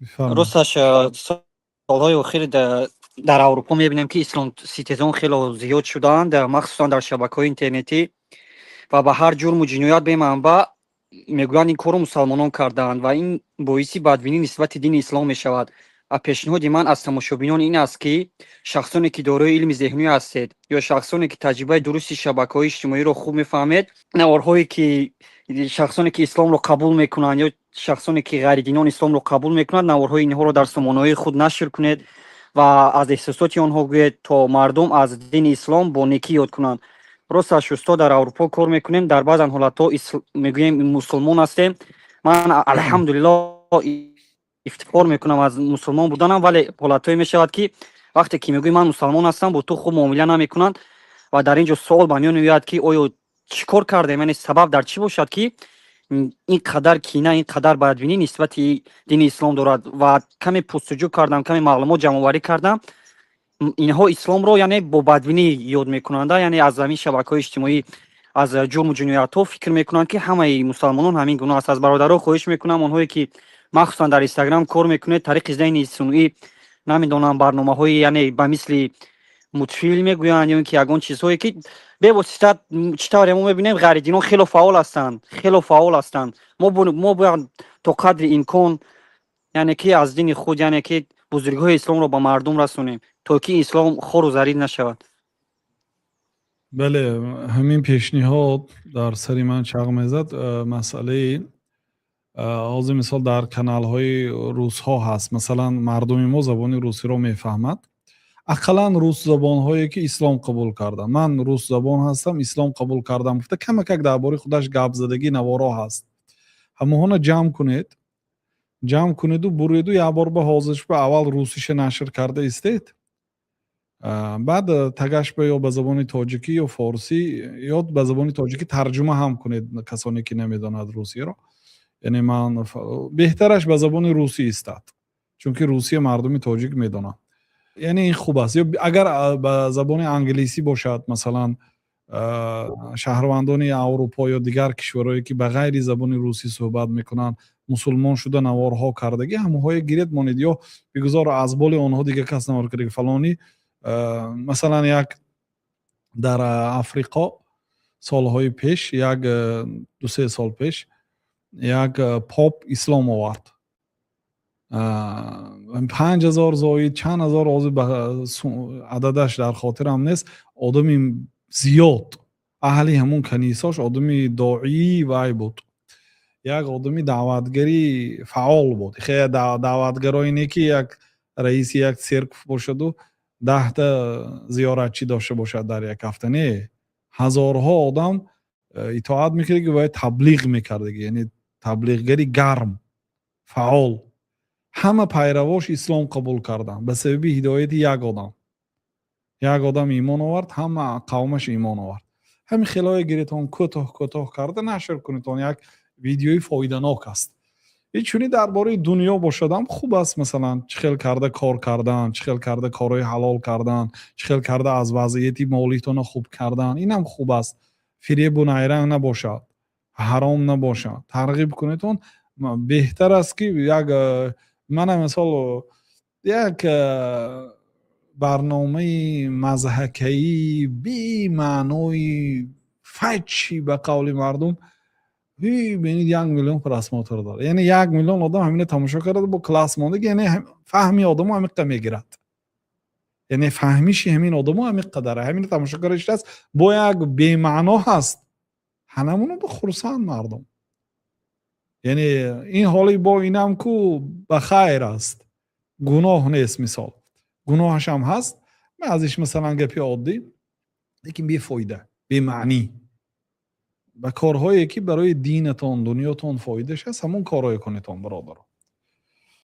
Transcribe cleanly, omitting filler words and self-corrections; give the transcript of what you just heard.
Бифармоед. Росташ, солҳои охир дар Аврупо мебинем, ки исломситезон хело зиёд шудаанд, махсусан дар шабакаҳои интернетӣ, ва ба ҳар ҷурму ҷиноят беманбаъ мегӯянд, ин корро мусалмонон кардаанд, ва ин боиси бадбинӣ нисбати дини ислом мешавад. Ва пешниҳоди ман аз тамошобинон ин аст, ки шахсоне, ки дорои илми зеҳнӣ ҳастед ё шахсоне, ки таҷрибаи дурусти шабакаҳои иҷтимоиро хуб мефаҳмед, наворҳое, ки шахсоне, ки исломро қабул мекунанд, ё шахсоне, ки ғайридинон исломро қабул мекунанд, наворҳои инҳоро дар сомонаҳои худ нашр кунед ва аз эҳсосоти онҳо гӯед, то мардум аз дини ислом бо некӣ ёд кунанд. Росташ, устод, дар Аврупо кор мекунем, дар баъзан ҳолатҳо мегӯем, мусулмон ҳастем. Ман, алҳамдулилло, ифтихор мекунам аз мусулмон буданам, вале ҳолатҳое мешавад, ки вақте ки мегӯӣ, ман мусалмон ҳастам, бо ту хуб муомила намекунанд. Ва дар ин ҷо суол ба миён меояд, ки оё чӣ кор кардем, яъне сабаб дар чӣ бошад, ки ин қадар кина, ин қадар бадбинӣ нисбати дини ислом дорад? Ва каме пурсуҷӯ кардам, каме маълумот ҷамъоварӣ кардам, инҳо исломро, яъне, бо бадбинӣ ёд мекунанд, яъне аз ҳамин шабакаҳои иҷтимоӣ, аз ҷурму ҷиноятҳо фикр мекунанд, ки ҳамаи мусалмонон ҳамин гуна аст. Аз бародаро хоҳиш мекунам, онҳое, ки махсусан дар Инстаграм кор мекунед, тариқи зеҳни сунъӣ, намедонам, барномаҳои, яъне, ба мисли мультфилм мегӯянд ё ин ки ягон чизҳое, ки бевосита, чӣ тавре мо мебинем, ғайридинон хело фаъол ҳастанд, хело фаъол ҳастанд. Мо бояд то қадри имкон, яъне ки, аз дини худ, яъне ки, бузургиҳои исломро ба мардум расонем, то ки ислом хору залил нашавад. Бале, ҳамин пешниҳод дар сари ман чағ мезад. Масъалаи ҳозир, мисол, дар каналҳои русҳо ҳаст. Масалан, мардуми мо забони русиро мефаҳмад, ақаллан русзабонҳое, ки ислом қабул карданд. Ман русзабон ҳастам, ислом қабул кардам гуфта, камакак дар бораи худаш гап задагӣ наворо ҳаст. Ҳамоҳона ҷамъ кунед, ҷамъ кунеду буреду як бор ба ҳозирш ба аввал русиша нашр карда истед, баъд тагаш ба ё ба забони тоҷикӣ, ё форсӣ, ё ба забони тоҷикӣ тарҷума ҳам кунед, касоне ки намедонад русиро. Яъне ман беҳтараш ба забони русӣ истад, чунки русия мардуми тоҷик медонанд, яъне ин хуб аст. Ё агар ба забони англисӣ бошад, масалан, шаҳрвандони Аврупо ё дигар кишварҳое, ки ба ғайри забони русӣ суҳбат мекунанд, мусулмон шуда, наворҳо кардагӣ, ҳамонҳое гиред, монед ё бигузор аз боли онҳо дигар кас навор кардаги. Фалонӣ, масалан, як дар Африқо солҳои пеш, як 2-3 сол пеш, як поп ислом овард. 5000 зоид, чанд ҳазор, ҳозир ададаш дар хотирам нест, одами зиёд, аҳли ҳамун канисош, одами доӣ вай буд, як одами даъватгари фаъол буд. Хе даъватгарои не, ки як раиси як церковь бошаду 10-та зиёратчӣ дошта бошад дар як ҳафта. Не, ҳазорҳо одам итоат мекард, ки бояд таблиғ мекардаги, яъне таблиғгари гарм, фаъол. Ҳама пайравош ислом қабул карданд ба сабаби ҳидояти як одам. Як одам имон овард, ҳама қавмаш имон овард. Ҳамин хелое гиритон, кӯтоҳ кӯтоҳ карда нашр кунедон, як видеои фоиданок аст. Инчунин дар бораи дунё бошадам хуб аст. Масалан, чӣ хел карда кор кардан, чӣ хел карда корҳои ҳалол кардан, чӣ хел карда аз вазъияти молитона хуб кардан, инам хуб аст. Фиребу найранг набошад, ҳаром набошад, тарғиб кунедон. Беҳтар аст, ки як мана, мисол, як барномаи мазҳакаӣ, бемаънои фачи, ба қавли мардум, бинед, 1 миллион просмотр дорад, яъне 1 миллион одам ҳамина тамошо карда, бо класс мондаги. Яъне фаҳми одамо ҳамиққа мегирад, яъне фаҳмиши ҳамин одамо ҳамин қадара, ҳамина тамошо карда шудааст, бо як бемаъно ҳаст, ҳанамуно ба хурсанд мардум. Яъне ин ҳоли бо инам ку ба хайр аст, гуноҳ нест. Мисол, гуноҳашам ҳаст баъзиш, масалан, гапи оддӣ, лекин бефоида, бемаънӣ. Ба корҳое, ки барои динатон, дунётон фоидаш аст, ҳамон корҳое кунетон, бародаро.